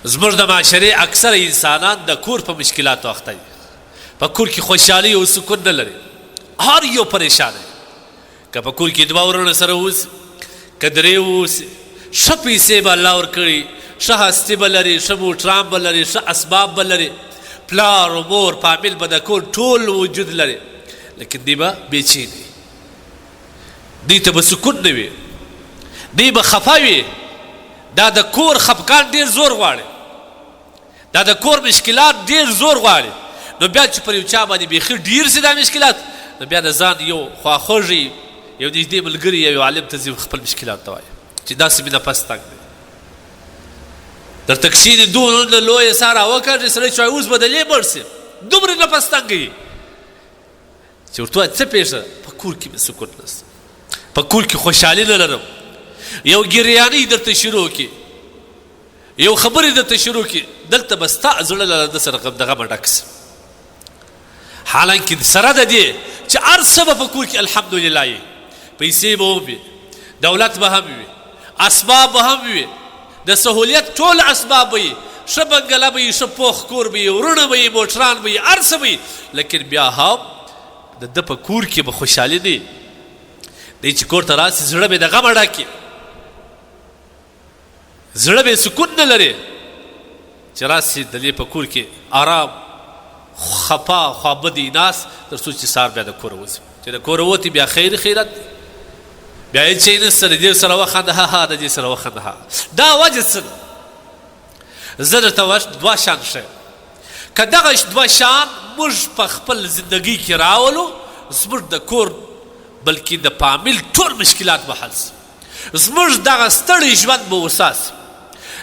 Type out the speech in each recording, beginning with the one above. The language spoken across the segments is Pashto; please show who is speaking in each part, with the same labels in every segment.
Speaker 1: زموږ د معاشرې اکثره انسانان د کور په مشکلاتو اخته دي. په کور کې خوشحالي او سکون نه لري. هر یو پریشان دی. که په کور کې دوه ورونه سره اوسي، که درې اوسي، ښه پیسې به الله ورکړي، ښه هستي به لري، ښه موټران به لري، ښه اسباب به لري، پلار او مور فامیل به د کور ټول وجود لري، لیکن دی به بېچینه وي. دوی ته به سکون نه وي، دوی به خفه وي. دا د کور خفګان ډیر زور غواړي، دا د کور مشکلات ډیر زور غواړي. نو بیا چې پر یو چا باندې بیخي ډیر سي دا مشکلات، نو بیا د ځان یو خواخوږي، یو نږدې ملګري، یو عالم ته ځي، خپل مشکلات ته وایي چې داسې مې نفس تنګ دی. درته کښېني دونه لویه ساه راوکاږي سړی چې وایي اوس به د لې مړ سي، دومره نفس تنګ وي چې ورته وایي څه پېښه، په کور کې مې سکون نشته، په کور کې خوشحالي نه لرم. یو ګریانۍ درته شروع کړي، یو خبرې درته شروع کړي، دلته به ستا زړه له ده سره غم د غمه ډک سي. حالانکه سره د دې چې هر څه به په کور کې الحمدلله وي، پیسې به هم وي، دولت به هم وي، اسباب به هم وي، د سهولیت ټول اسباب به وي، ښه بنګله به وي، ښه پوخ کور به وي، وروڼه به وي، موټران به وي، هر څه به وي، لیکن بیا هم د ده په کور کې به خوشحالي نه وي. دی چې کور ته راسي زړه به د غمه ډک وي، زړه به سکون نه لري. چې راسي د دې په کور کې آرام خپه خوابدی ناس، تر څو چې سهار بیا د کوره وځي. چې د کوره ووتي بیا خیر خیرت، بیا هېڅ شی نشته، د دې سره وخانده، ها ها، د دې سره وخانده، ها. دا وجه څه ده؟ زه درته دوه شان ښیم. که دغه دوه شان موږ په خپل زندګۍ کې راولو، زموږ د کور بلکې د فامیل ټول مشکلات به حل سي، زموږ دغه ستړی ژوند به وسا سي،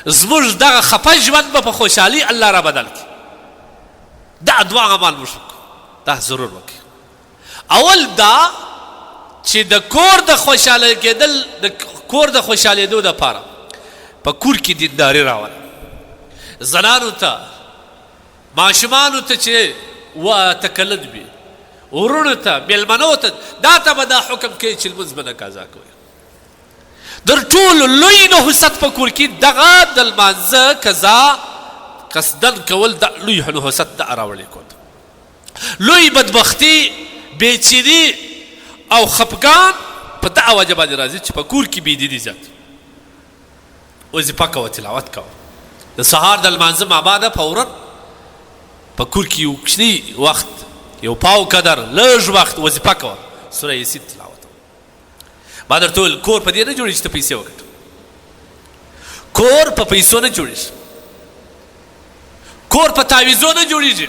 Speaker 1: زموږ دغه خفه ژوند به په خوشحالي الله را بدل کړي. دا دوه اعمال موږ وکړو، دا ضرور وکړي. اول دا چې د کور د خوشحاله کېدل، د کور د خوشحالېدو دپاره په کور کې دینداري راوله. زنانو ته، ماشومانو ته چې و اته کلن وي، وروڼو ته، مېلمنو ته، دا ته به دا حکم کوي چې لمونځ به نه قضا کوي. در ټولو لوی نحوست په کور کې دغه د لمانځه قضا قصدن کول، دا لوی نحوست دا راوړی کور ته. لوی بدبختی، بېچیني او خپګان په دغه وجه باندې راځي چې په کور کې بېدیني زیات. وظیفه کوه، تلاوت کوه، د سهار د لمانځه مابعده فورا په کور کې یو کوچنی وخت، یو پاو قدر لږ وخت وظیفه کوه، سوره یاسین تلاوت. ما درته وویل کور په دې نه جوړېږي چې ته پیسې وګټه، کور په پیسو نه جوړېږي، کور په تعویذو نه جوړېږي.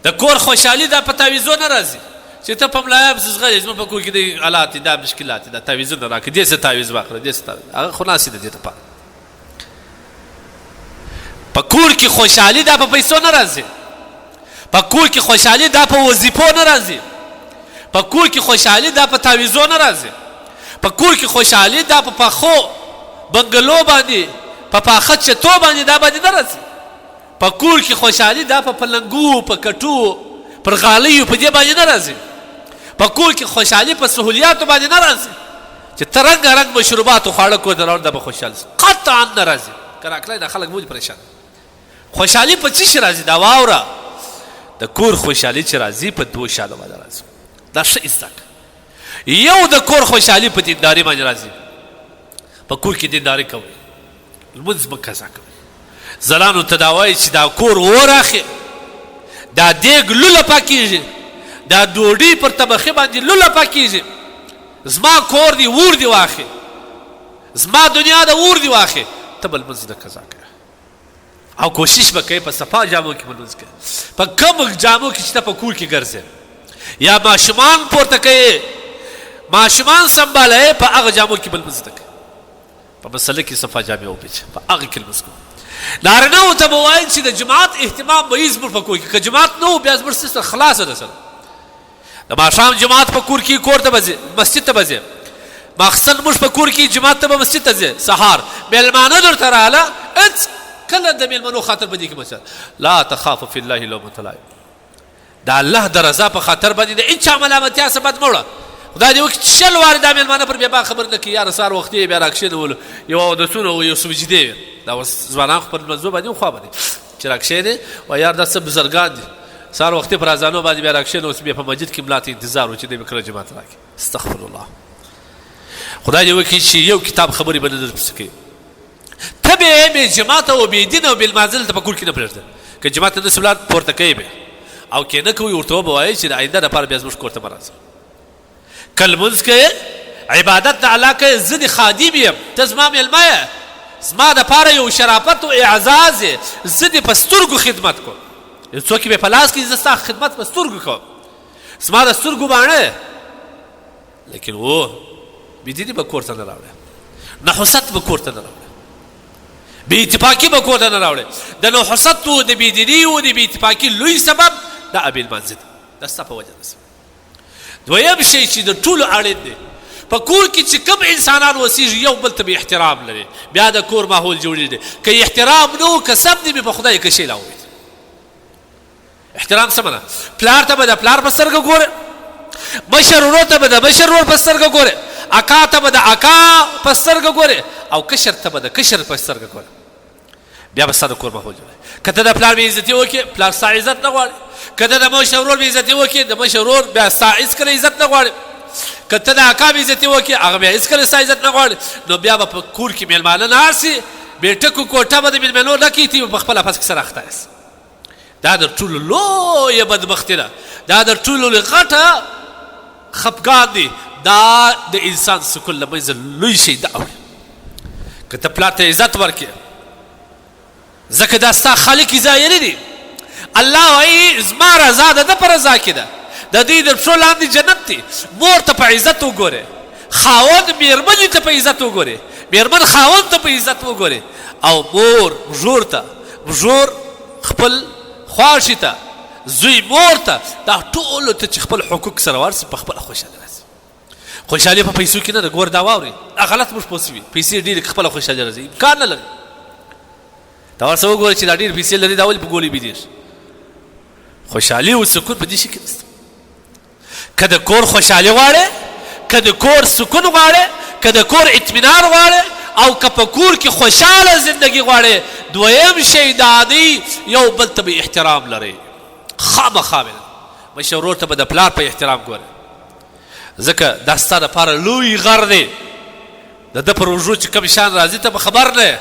Speaker 1: د کور خوشحالي دا په تعویذو نه راځي چې ته په ملایا پسې ځغلې، زموږ په کور کې د حالات دي، دا مشکلات دي، دا تعویذونه راکړه، دې څه تعویذ واخله، دې څه تعویذ، هغه خو ناستې د دې لپاره. په کور کې خوشحالي دا په پیسو نه راځي، په کور کې خوشحالي دا په وظیفو نه راځي، په کور کې خوشحالي دا په تعویذو نه راځي، په کور کې خوشحالي دا په پخو بنګلو باندې، په پاخه چتو باندې دا باندې نه راځي. په کور کې خوشحالي دا په پلنګو، په کټو، پر غالیو په دې باندې نه راځي. په کور کې خوشحالي په سهولیاتو باندې نه راځي چې ته رنګ رنګ مشروبات او خواړه کور ته راوړ، دا به خوشحال سي، قطعا نه راځي. که راکړی دا خلک مو پریشان. خوشحالي په څه شي راځي؟ دا واوره، د کور خوشحالي چې راځي په دوو شیانو باندې راځي. دا ښه زده کړه. یو د کور خوشحالي په دینداري باندې راځي. په کور کې دینداري کوئ، لمونځ مه قضا کوئ. زلانو ته دا وایي چې دا کور اور اخلي، دا دیګ لوله پاکېږي، دا ډوډۍ پر تبخې باندې لوله پاکېږي، زما کور دی اور دی واخلي، زما دنیا د اور دی واخلي، ته به لمونځ نه قضا کوې. او کوشش به کوې په صفا جامو کې به لمونځ کوې، په کوم جامو کې چې ته په کور کې ګرځې یا ماشومان پورته کوې، ماشومان سمبالوې، په هغه جامو کې به لمونځ نه کوې. په مسله کې صفا جامې وپېچه، په هغه کې لمونځ کوه. نارینه وو ته به وایي چې د جماعت اهتمام به یې زموږ په کور کې، که جماعت نه و بیا زموږ سیسته خلاصه ده سره. د ماښام جماعت په کور کې، کور ته به ځې، مسجد ته به ځې، ماخستن موږ په کور کې جماعت ته به مسجد ته ځې، سهار مېلمانه درته راله، هېڅ کله د مېلمنو خاطر په دې کې مسجد لا تخاف فی الله لومة لائم. د الله د رضا په خاطر باندې د هیچا ملامتیا څه بد مه وړه. خدای دې وکړي چې 20 وارې دا مېلمانه پر بېبا خبر نه کړي، یاره سهار وختي یې بیا راکښېنولو، یو اودسونه و یو سجدې وې. دا اوس ځوانان خو پر لمانځو باندې هم خوا باندې چې راکښېنې وایي یار دا څه بزرګان دي، سهار وختي پر اذانو باندې بیا راکښېنول، بیا په مسجد کې ملا ته انتظار و چې دی به کله جومات راکړي. استغفر الله. خدای دې وکړي چې یو کتاب خبرې به نه درپسې کوي. ته به یې بې جماعته او بې دینه او بې لمانځه ته په کور کې نه پرېږده. که جماعت ته نه شي ولاړ پورته کوي به او که نه کوي ورته وبه وایي چې د آینده لپاره بیا زموږ کور ته مه راځه. که لمونځ کوې عبادت د الله کوې، زه دې خادم یم، ته زما مېلمه یې، زما دپاره یو شرافت او اعزاز یې، زه دې په سترګو خدمت کوم. یو څوک به په لاس کې زه ستا خدمت په سترګو کوم، زما د سترګو باڼه. لیکن و بيدیني به کور ته نه راوړې، نحوست به کور ته نه راوړې، بې اتفاقي به کور ته نه راوړې. د نحوست و د بېدیني و د بې اتفاقي لوی سبب د ابي لمانځه دی، دا ستا په وجه ده. دویم شی چې د ټولو اړین دی په کور کې چې کوم انسانان وسیږي یو بل ته به احترام لري، بیا د کور ماحول جوړیږي. که احترام نه و قسم دې مې په خدای که شی لا وویل. احترام څه معنا؟ پلار ته به د پلار په سترګه ګوره، مشر ورور ته به د مشر ورور په سترګه ګوره، اکا ته به د اکا په سترګه ګوره او کشر ته به د کشر په سترګه ګوره. بیا به ستا د کور ماحول جوړوي. که ته د پلار بې عزتي وکړې، پلار ستا عزت نه غواړي. که ته د مشر ورور بې عزتي وکړې، د مشر ورور بیا ستا هېڅکله عزت نه غواړي. که ته د اکا بې عزتي وکړې، هغه بیا هېڅکله ستا عزت نه غواړي. نو بیا به په کور کې مېلمانه ناست وي، بې ټکو کوټه به د مېلمنو ډکه وي، ته به په خپل اپس کې سره اخته یاست. دا د ټولو لویه بدبختي ده، دا د ټولو غټه خپګان دی، دا د انسان سکون له منځه لوی شی دا اوړي. که ته پلار ته عزت ورکړې، ځکه دا ستا خالق ظاهري دی. الله وایي زما رضا د ده په رضا کې ده، د دوی د پښو لاندې جنت دی. مور ته په عزت وګورې، خاوند میرمنې ته په عزت وګورې، میرمن خاوند ته په عزت وګورې، او مور مژور ته، مژور خپل خواښې ته، زوی مور ته، دا ټولو ته چې خپل حقوق سره ورسي په خپله خوشحالي راځي. خوشحالي په پیسو کې نه ده. ګور دا واورئ، دا غلط موږ پوه شوي، پیسې ډېرې خپله خوشحالي راځي، امکان نه لري. دا ورسره وګوره چې دا ډېرې پیسې لري، دا ولې په ګولۍ بیدېږي؟ خوشحالي او سکون په دې شي کې نشته. که د کور خوشحالي غواړې، که د کور سکون غواړې، که د کور اطمینان غواړې، او که په کور کې خوشحاله زندگی غواړې، دویم شی دا دی یو بل ته به احترام لرئ. خامخا به مشر ورور ته به د پلار په احترام ګورې، ځکه دا ستا دپاره لوی غر دی. د ده پر اوږو چې کوم شان راځي ته به خبر نه یې.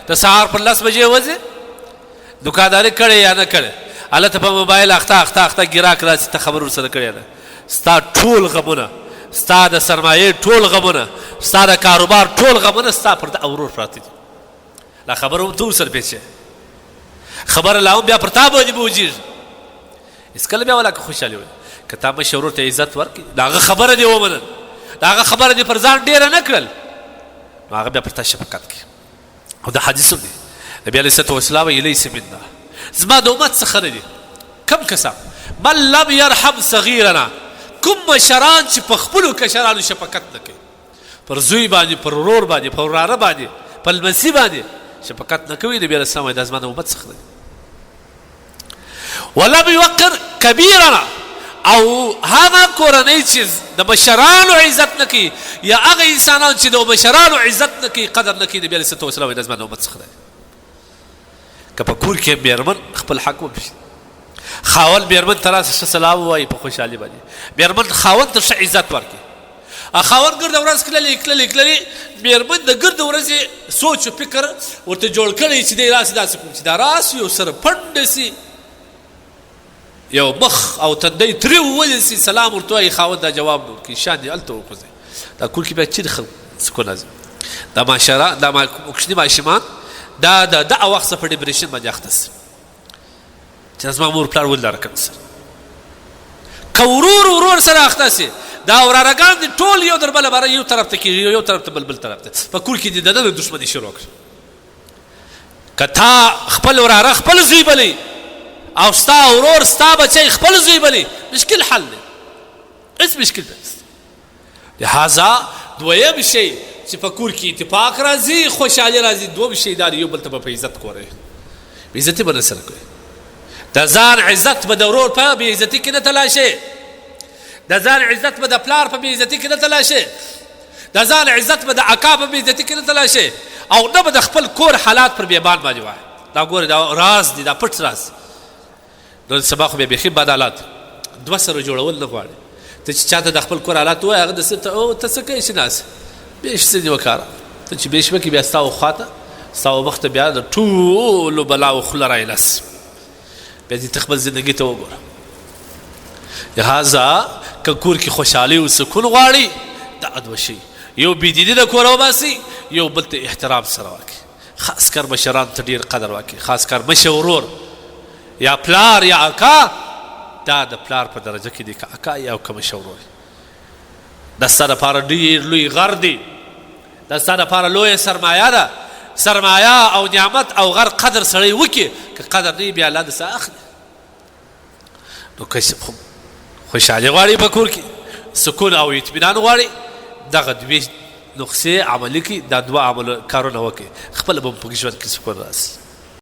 Speaker 1: د سهار پر 10 بجې وځې، دوکانداري کړې یا نه کړې، هلته په موبایل اخته اخته اخته ګراک راسي، ته خبر ورسره کړې نه. ستا ټول غمونه، ستا د سرمایې ټول غمونه، ستا د کاروبار ټول غمونه ستا پر ده ورور پراته دي. لا خبره هم ته ورسره پېچې، خبره لا هم بیا پر تا باندې بوجېږي. هېڅکله بیا ولاکه خوشحالي وي. که تا مشر ورور ته عزت ورکړي، د هغه خبره دې ومنل، د هغه خبره دې پر ځان ډېره نه کړل، نو هغه بیا پر تا شفقت کوي. او دا حدیث هم دی، نبی علیه الصلاة والسلام وایي لیس منا، زما د امت څخه نه دي کم کسان من لم یرحم صغیرنا، کوم مشران چې په خپلو کشرانو شفقت نه کوي، پر زوی باندې، پر ورور باندې، پر وراره باندې، پر لمسي باندې شفقت نه کوي، نبی علیه السلام وایي دا زما د امت څخه نه دي. ولم یوقر کبیرنا، او هغه کورنۍ چې د مشرانو عزت نه کوي، یا هغه انسانان چې د مشرانو عزت نه کوي، قدر نه کوي، نبی علیه الصلاة والسلام د زما د امت څخه دی. که په کور کې میرمن خپل حق وپېژني، خاوند میرمن ته راسه ښه سلام ووایي په خوشحالي باندې، میرمن خاوند ته ښه عزت ورکړي. خاوند ګرده ورځ کللې کللې کللې، میرمن د ګرده ورځې سوچ او فکر ورته جوړ کړی چې دی راسي داسې کوم چې دا راسي یو سره پنډ سي، یو مخ او تندی تریو ونیسي، سلام ورته وایي، خاوند دا جواب نه ورکوي، شان یې هلته وخوځوي. دا کور کې بیا چېرې سکون راځي؟ دا ماشره، دا کوچني ماشومان دا د دغه وخت څخه په ډیپریشن باندې اخته سي چې زما مور پلار ولې دا رقم سره. که ورور ورور سره اخته سي، دا ورارګان دي ټول یو در بله باره یو طرف ته کېږي، یو طرف ته بل بل طرف ته، په کور کې دې دننه دښمني شروع کړي. که تا خپل وراره خپل زوی بلی او ستا ورور ستا بچی خپل زوی بلی، مشکل حل دی، هیڅ مشکل نشته. لهذا دویم شی چې په کور کې اتفاق راځي، خوشحالي راځي، دویم شی دا دی یو بل ته به په عزت ګورئ، بې عزتي به نه سره کوئ. د ځان عزت به د ورور په بې عزتي کې نه تلاشې، د ځان عزت به د پلار په بې عزتي کې نه تلاشې، د ځان عزت به د اکا په بې عزتي کې نه تلاشې، او نه به د خپل کور حالات پر بیابان باندې وایې. دا ګورې دا راز دی، دا پټ راز. نن سبا خو بیا بیخي بد حالات، دوه سره جوړول نه غواړي. ته چې چاته د خپل کور حالات ووایې، هغه د څه ته او ته څه کوې چې ناست بیش څه دې وکاره، ته چې بیش وکړې بیا ستا و خواته ستا و مخ ته بیا د ټولو بلاوو خوله رایله سي. بیا دې ته خپل زندګي ته وګوره. لهذا که کور کې خوشحالي او سکون غواړي، دا دوه شي، یو بېدیني د کوره وباسي، یو بل ته احترام سره ورکړي. خاص کر مشران ته ډیر قدر ورکړي، خاص کر مشر ورور یا پلار یا اکا، دا د پلار په درجه کې دی، که اکا یا که مشر ورور، دا ستا دپاره ډیر لوی غر دی، دا ستا دپاره لویه سرمایه ده. سرمایه او نعمت او غر قدر سړی وکړي، که قدر نه بیا الله د څه اخلي. نو که خوشحالي غواړي په کور کې، سکون او اطمینان غواړي، دغه دوې نقصې عملي کړي، دا دوه عمل کارونه وکړي، خپله به په ژوند کې سکون راسي.